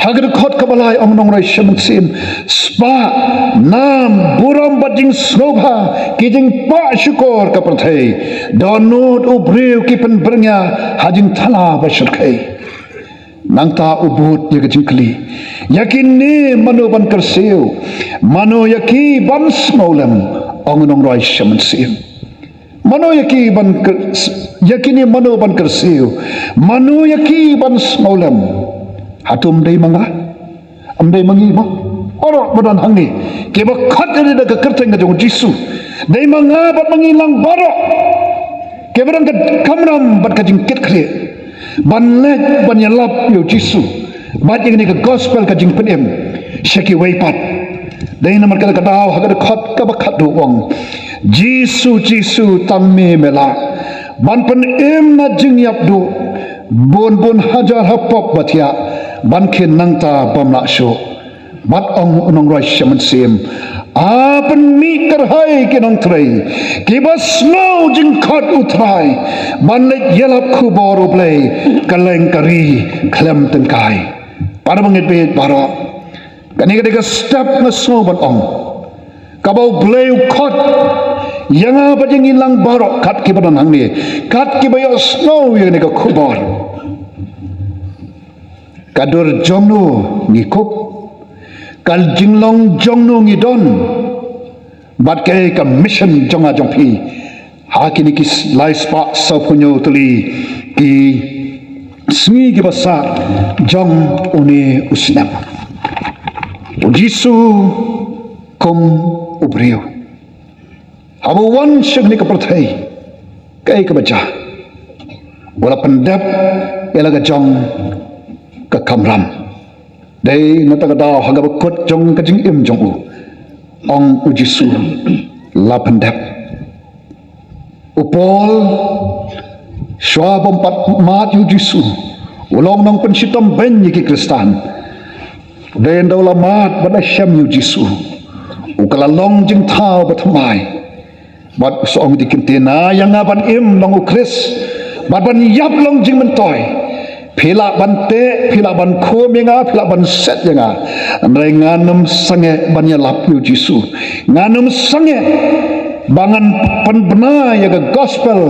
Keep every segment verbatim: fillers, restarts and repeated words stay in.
Ha ka dkhot kaba lai ong u nongrwai Shem Mynsiem, spah, nam, burom bad jingsngewbha, ki jingpah shukor ka pyrthei. Dohnud u briew ki pynbyrngia ha jingthala ba shyrkhei. Nangta u bud ïa ka jingkylli, ïa kine mano ban kyrsiew? Mano ïa ki ban sngewlem? Ong u nongrwai Shem Mynsiem. Mano ïa ki ban kyr-, ïa kine mano ban kyrsiew? Mano ïa ki ban sngewlem? Hato ym dei ma nga? Ym dei ma ngi mo? Baroh ba don hangne, kiba khot ïa lade da ka kyrteng ka jong u Jisu. Dei ma nga bad ma ngi lang baroh, kiba don ka kamram bad ka jingkitkhlieh ban leit ban ïalap ïa u Jisu bad ïa kane ka gospel, ka jingpynim, sha kiwei pat. Dei namar kata ka daw ha ka dkhot kaba khatduh u ong: Jisu, Jisu, tang me me lah ban pynim na jingïap duh bun bun hajar ha pop ba thiah, ban khie nangta bym lah shuh. Bad ong u nongrwai Shem Mynsiem, a pynmih kyrhai ki nongtrei kiba sngew jingkhot u Trai ban leit ïalap khubor u Blei kylleng ka ri khlem tyngkai. Para bangeit bad baroh, kane ka dei ka step nga sngew ban ong, kaba u Blei u khot ïa nga bad ïa ngi lang baroh, kat kiba don hangne, kat kiba ïohsngew ïa kane ka khubor. Ka dur jong no ngi kup, ka jinglong jong no ngi don, bad kaei ka mission jong nga jong phi ha kine ki lai spah sawphew hynñiew tylli ki sngi kiba sah jong une u snem. U Jisu kum u briew, haba u wan sha kane ka pyrthei, kaei kaba jia? U la pyndep ïa la ka jong ka kamram. Dei na kata ka daw ha kaba kut jong ka jingim jong u, ong u Jisu, la pyndep. U Paul, shuwa bym pat mad ïa u Jisu, u long nongpynshitom beiñ ïa ki Khristan. Dei ynda u la mad bad la shem ïa u Jisu, u ka la long jingthaw bathymmai. Bad u sa ong ïa ki ktien, na ïa nga ban im long u Khrist, bad ban ïap long jingmyntoi. Phi lah ban teh, phi lah ban khum ïa nga, phi lah ban set ïa nga, hynrei ngan ym sangeh ban ïalap ïa u Jisu. Ngan ym sangeh ba ngan pynbna ïa ka gospel,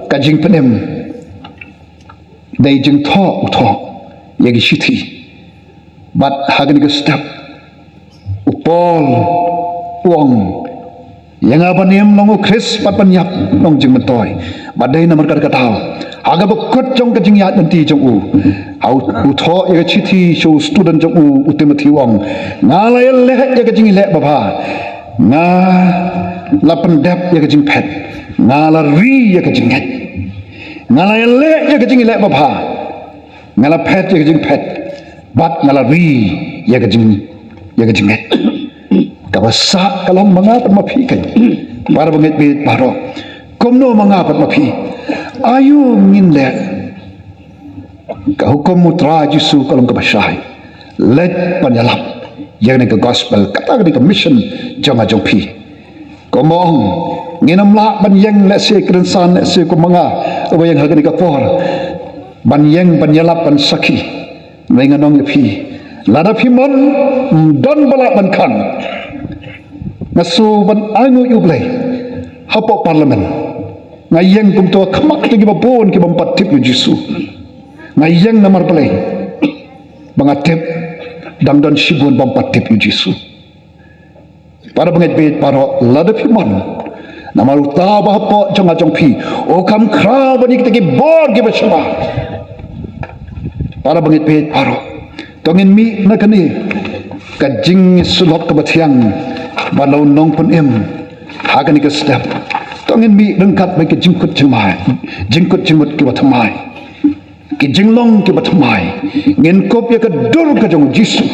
ka jingpynim. Dei jingthoh u thoh ïa ki shithi. Bad ha kane ka step u Paul u ong, ïa nga ban im long u Khrist bad ban ïap long jingmyntoi. Bad dei namar kata ka daw, ha kaba kut jong ka jingïaid lynti jong u, ha u, u thoh ïa ka shithi sha u student jong u, u Timothi, u ong, nga la ïaleh ïa ka jingïaleh babha, nga la pyndep ïa ka jingphet, nga la ri ïa ka jingngeit. Nga la ïaleh ïa ka jingïaleh babha, nga la phet ïa ka jingphet, bad nga la ri ïa ka jing, ïa ka jingngeit. Kaba sah ka long ma nga bad ma phi kein, para bangeit bad baroh. Kumno ma nga bad ma phi? Aïu ngin leh? Ka hukum u Trai Jisu ka long kaba shai: leit ban ïalap ïa kane ka gospel, kata kane ka mission jong nga jong phi. Kumba ong, ngin ym lah ban ïeng lehse kren san, lehse kum ma nga uba ïeng ha kane ka por ban ïeng ban ïalap ban sakhi. Hynrei ngan ong ïa phi, lada phi mon, ym don ba lah ban khang. Nga shu ban ainguh ïa u Blei hapoh Parliament. Nga ïeng kumto ha khmat jong kiba bun kiba ym pat tip ïa u Jisu. Nga ïeng namar balei? Ba nga tip dang don shibun ba ym pat tip ïa u Jisu. Para bangeit bad baroh, lada phi mon, namar uta uba hapoh jong nga jong phi u kham khraw ban ïa kita ki bor kiba sha. Para bangeit bad baroh, to ngin mih na kane ka jingïasyllok kaba thiang bad la u nongpynim ha kane ka step. To ngin mih ryngkat bad ki jingkut jingmai, jingkut jingmut kiba thymmai, ki jinglong kiba thymmai. Ngin kup ïa ka dur ka jong u Jisu.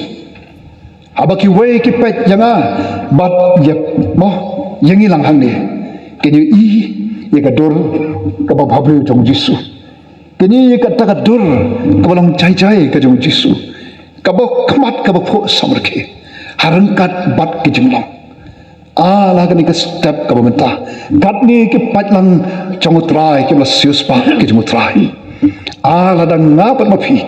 Haba kiwei ki peit ïa nga bad ïa, mo, ïa ngi lang hangne, kin ïohi ïa ka dur kaba bhabriew jong u Jisu. Kin ïohi ïa kata ka dur kaba long jai jai ka jong u Jisu, kaba khmat kaba phuh samrkhie, ha ryngkat bad ki jinglong. Ah, la kane ka step kaba mynta, katne ki paidlang jong u Trai kiba la siewspah ki jong u Trai. Ah, lada nga bad ma phi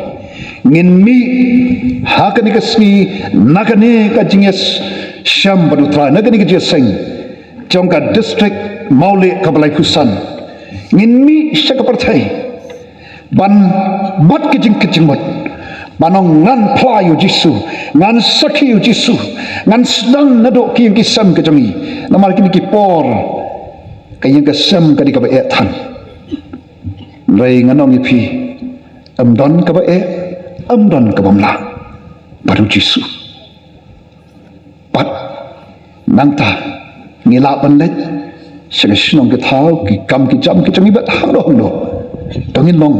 ngin mih ha Kane ka sngi, na kane ka jingïashem bad U Trai, na kane ka jingïaseng jong ka district Mawlieh kaba laiphew san, ngin mih sha ka pyrthei ban bad ka jingkit jingmut ban ong ngan phla ïa U Jisu, ngan sakhi ïa U Jisu, ngan sdang naduh ki ïing ki sem ka jong ngi. Namar kine ki por ka ïing ka sem ka dei kaba eh than. Hynrei ngan ong ïa phi, ym don kaba eh, ym don kaba mlah bad U Jisu. Bad nangta ngi lah ban leit sha ka shnong ka thaw, ki kam ki jam ki jong ngi bad hangno hangno. To ngin long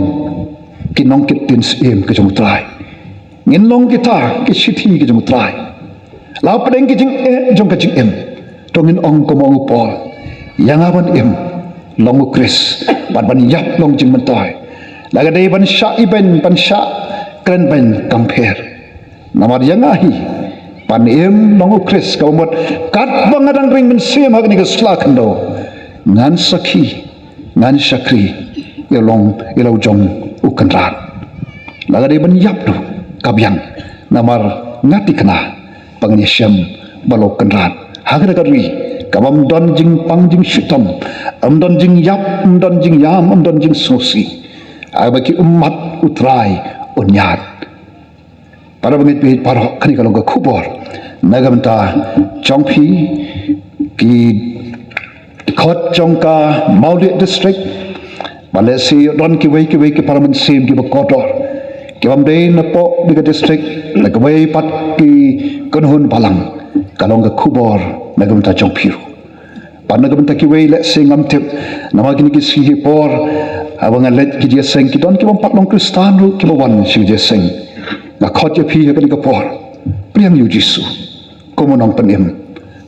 ki nongkit ktien syiem ka jong U Trai. Ngin long kita ki shithi ka jong U Trai. La pdeng ki jingeh jong ka jingim, to ngin ong kum u ong u Paul, ïa nga ban im long U Khrist bad ban ïap long jingmyntoi. La ka dei ban shah ibeiñ, ban shah krenbeiñ, kam pher. Namar ïa nga hi, ban im long U Khrist, kaba mut katba nga dang ring mynsiem ha kane ka sla khyndew, ngan sakhi, ngan shakri ïa long ïa la u jong U Kynrad. La ka dei ban ïap ruh ka biang, namar nga thikna ba ngan ïashem bad la U Kynrad ha kane ka ri kaba ym don jingpang jingshitom, ym don jingïap, ym don jingïam, ym don jingsngewsih, ha kaba ki ummat U Trai un ïaid. Para bangeit baieit baroh, kane ka long ka khubor na ka bynta jong phi, ki khot jong ka Mawlieh District. Ba lehse don kiwei kiwei ki para mynsiem kiba kordor, ki bym dei na pdeng ka district, la kiwei pat ki kynhun balang. Ka long ka khubor na ka bynta jong phi ruh. Bad na ka bynta kiwei lehse ngam tip, namar kine ki sngi ki por, haba nga leit ki jingïaseng, ki don ki bym pat long Khristan ruh kiba wan sha ki jingïaseng. Nga khot ïa phi ha kane ka por, pdiang ïa U Jisu kum u nongpynim.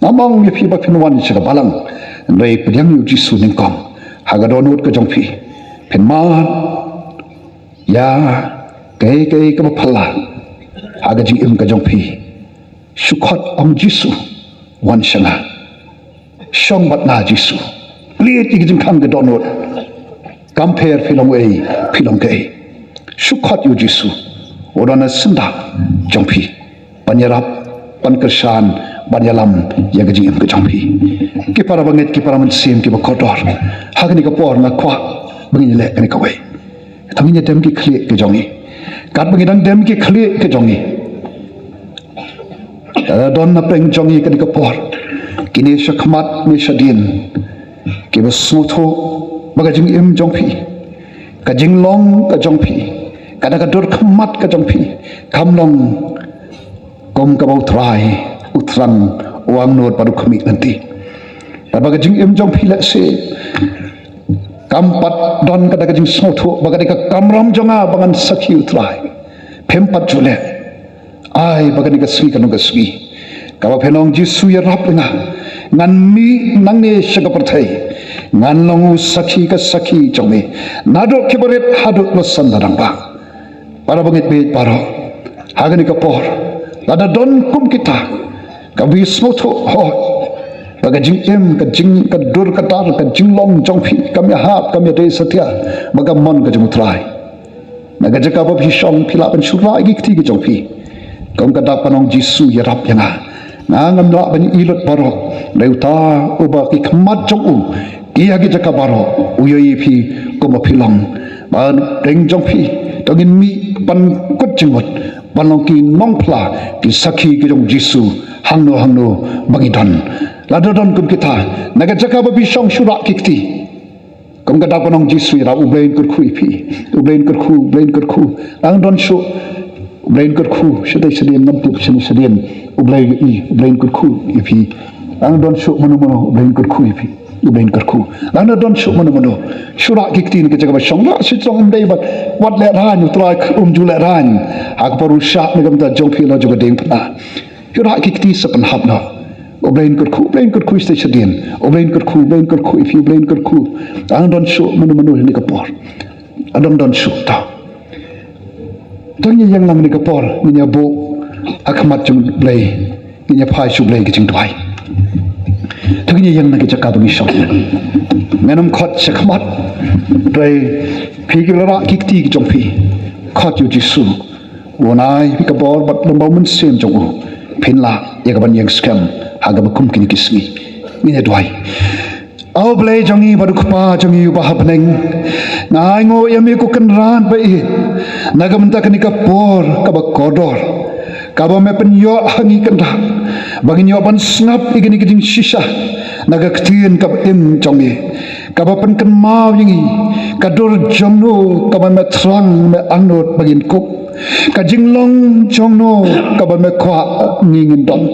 Ngam ong ïa phi ba phin wan sha ka balang, hynrei pdiang ïa U Jisu nyngkong ha ka dohnud ka jong phi. Phin mad ïa kaei kaei kaba phylla ha ka jingim ka jong phi. Shu khot, ong Jisu, wan sha nga. Shong bad nga Jisu. Plie ïa ka jingkhang ka dohnud. Kam pher phi long uei, phi long kaei. Shu khot ïa U Jisu. U don ha syndah jong phi ban ïarap, ban kyrshan, ban ïalam ïa ka jingim ka jong phi. Ki para bangeit, ki para mynsiem kiba kordor, ha kane ka por nga kwah ba ngin leh kane kawei. To ngin ïa dem ki khlieh ki jong ngi. Katba ngi dang dem ki khlieh ki jong ngi, eh, don na pdeng jong ngi kane ka por, kine sha khmat ne shadien, kiba sngewthuh ba ka jingim jong phi, ka jinglong ka jong phi, kata ka dur khmat ka jong phi, kam long kum kaba U Trai u thrang, u angnud bad u khmih lynti. Bad ba ka jingim jong phi lehse kam pat don kata ka jingsngewthuh ba ka dei ka kamram jong nga ba ngan sakhi ïa U Trai. Phim pat ju leh. Ai ba kane ka sngi kan long ka sngi kaba phin ong, Jisu, ïarap ïa nga. Ngan mih nangne sha ka pyrthei, ngan long u sakhi, ka sakhi jong me, naduh kiba rit haduh la san la rangbah. Para bangeit baieit baroh, ha kane ka por, lada don kum kita, kaba phi sngewthuh, ho, ba ka jingim, ka jing, ka dur ka dar, ka jinglong jong phi kam ïahap, kam ïadei satia bad ka mon ka jong U Trai, na ka jaka ba phi shong phi lah ban shu rah ïa ki kti ki jong phi. Kum ka dak ban ong, Jisu, ïarap ïa nga. Nga ngam lah ban ïohi lut baroh, hynrei uta uba ki khmat jong u ki ha ki jaka baroh u ïohi ïa phi kumba phi long. Ba pdeng jong phi, to ngin mih ban kut jingmut ban long ki nongphla, ki sakhi ki jong Jisu hangno hangno ba ngi don. Lada don kum kita na ka jaka ba phi shong, shu rah ki kti. Kum ka dak ban ong, Jisu, ïarap. U Blei un kyrkhu ïa phi. U Blei un kyrkhu, U Blei un kyrkhu. Tang don shuh, U Blei un kyrkhu. Shatei shadien ngam tip, shane shadien U Blei u ïohi, U Blei un kyrkhu ïa phi. Tang don shuh mano mano, U Blei un kyrkhu ïa phi. U Blei un kyrkhu. Tang don shuh mano mano. Shu rah ki kti na ka jaka ba shong, rah shu jong, ym dei bad wat lehraiñ, U Trai um ju lehraiñ ha ka por u shah na ka bynta jong phi la jong ka diengphna. Shu rah ki kti sa pynhap noh. U Blei un kyrkhu, U Blei un kyrkhu shatei shadien. U Blei un kyrkhu, U Blei un kyrkhu ïa phi, U Blei un kyrkhu. Tang don shuh mano mano ha kane ka por. Tang don shuh, to. To ngin ïeng lang ha kane ka por, ngin ïa buh ha khmat jong U Blei, ngin ïa phai sha U Blei ka jingduwai. To ngin ïa ïeng na ka jaka ba ngi shong. Ngan ym khot sha khmat, hynrei phi kiba la rah ki kti ki jong phi, khot ïa U Jisu. U nai phi ka bor bad lem bad u Mynsiem jong u, phin lah ïa ka ban ïeng skhem ha kaba kum kine ki sngi. Ngin ïa duwai. A Blei jong ngi bad u Kpa jong ngi uba ha bneng, nga ainguh ïa me ko Kynrad ba ïeit na ka bynta kane ka por kaba kordor, kaba me pynïoh ha ngi Kynrad, ba ngin ïoh ban sngap ïa kine ki jingshisha na ka ktien kaba im jong me, kaba pynkynmaw ïa ngi ka dur jong no kaba me thrang, me angnud ba ngin kup, ka jinglong jong no kaba me kwah ngi ngin don,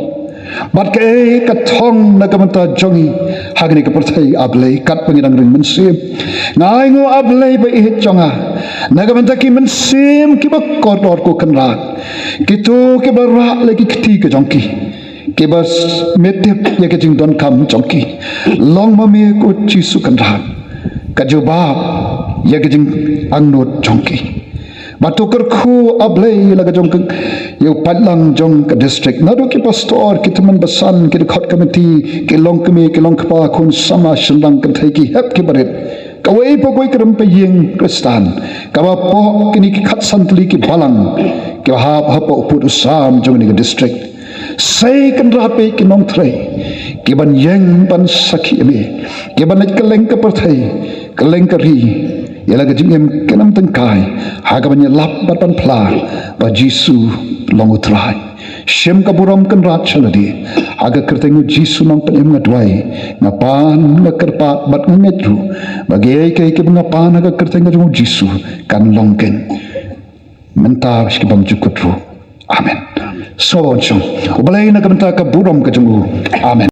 bad kaei ka thong na ka bynta jong ngi ha kane ka pyrthei. A Blei, katba ngi dang ring mynsiem, nga ainguh, A Blei ba ïeit jong nga, na ka bynta ki mynsiem kiba kordor ko Kynrad, kito kiba rah la ki kti ka jong ki, kiba s-, me tip ïa ka jingdonkam jong ki. Long ma me ko Jisu Kynrad ka jubab ïa ka jingangnud jong ki. Bad to kyrkhu, A Blei, la ka jong ka, ïa u paidlang jong ka district, naduh ki pastor, ki tymmen basan, ki dkhot komiti, ki longkmie, ki longkpa, khun samla, shynrang kynthei, ki hep ki barit, kawei pa kawei ka rympei ïing Khristan kaba pok kine ki khatsan tylli ki balang kiba hap hapoh u pud u sam jong kane ka district. Sei Kynrad peit ki nongtrei kiban ïeng ban sakhi ïa me, kiban leit kylleng ka pyrthei, kylleng ka ri, ïa la ka jingim ka nam tyngkai, ha kaban ïalap bad ban phla ba Jisu long u Trai. Shim ka burom Kynrad sha lade. Ha ka kyrteng u Jisu Nongpynim nga duwai, nga pan, nga kyrpad bad nga ngeit ruh ba kiei kiei kiba nga pan ha ka kyrteng ka jong u Jisu kan long keiñ mynta bad sha ki bymjukut ruh. Amen. Sngewbha shong. U Blei na ka bynta ka burom ka jong u. Amen.